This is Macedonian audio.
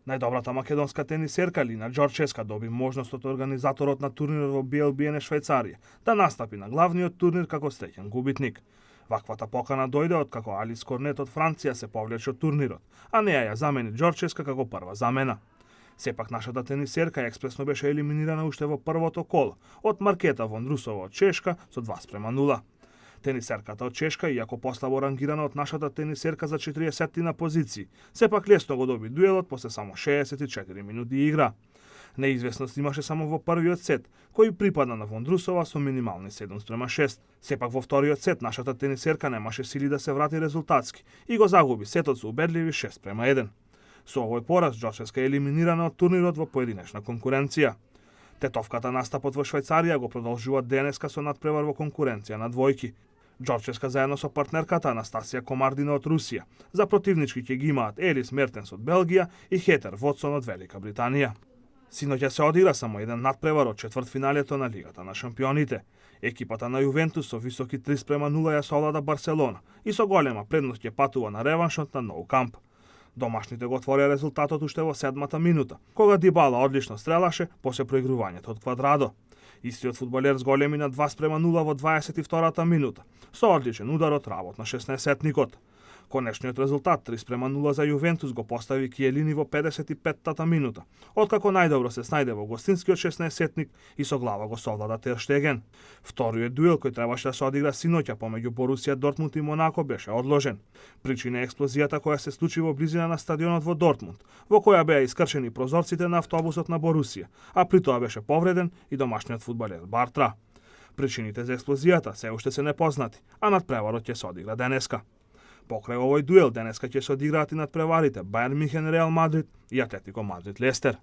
Најдобрата македонска тенисерка Лина Ѓорческа доби можност од организаторот на турнирот во BLBN Швајцарија да настапи на главниот турнир како среќен губитник. Ваквата покана дојде од како Алис Корнет од Франција се повлече од турнирот, а неа ја замени Ѓорческа како прва замена. Сепак нашата тенисерка експресно беше елиминирана уште во првото коло од Маркета Вондрусова од Чешка со 2:0. Тенисерката од Чешка, иако послабо рангирана од нашата тенисерка за 40 на позиции, сепак лесно го доби дуелот после само 64 минути игра. Неизвестност имаше само во првиот сет, кој припадна на Вондрусова со минимални 7:6. Сепак во вториот сет нашата тенисерка немаше сили да се врати резултатски и го загуби сетот со убедливи 6:1. Со овој пораз Ѓорческа е елиминирана од турнирот во поединечна конкуренција. Тетовката настапот во Швајцарија го продолжува денеска со надпревар во конкуренција на двојки. Ѓорческа заедно со партнерката Анастасија Комардина од Русија. За противнички ќе ги имаат Елис Мертенс од Белгија и Хетер Вотсон од Велика Британија. Синоќа се одигра само еден надпревар од четвртфиналето на Лигата на шампионите. Екипата на Јувентус со високи 3:0 ја совлада Барселона и со голема предност ќе патува на реваншот на Nou Camp. Домашните го отворија резултатот уште во 7-та минута, кога Дибала одлично стрелаше после проигрувањето од Квадрадо. Истиот фудбалер зголеми на 2:0 во 22-та минута, со одличен удар од работ на 16-тникот. Конечниот резултат 3:0 за Јувентус го постави Киелини во 55-та минута, откако најдобро се снајде во гостинскиот 16-тник и со глава го совлада Тер Штеген. Вториот дуел кој требаше да се одигра синоќа помеѓу Борусија Дортмунд и Монако беше одложен. Причина е експлозијата која се случи во близина на стадионот во Дортмунд, во која беа искршени прозорците на автобусот на Борусија, а при тоа беше повреден и домашниот фудбалер Бартра. Причините за експлозијата се уште се непознати, а надпреварот ќе се одигра денеска. Покрај овој дуел денеска ќе се одиграат и надпреварите Бајерн Михен Реал Мадрид и Атлетико Мадрид Лестер.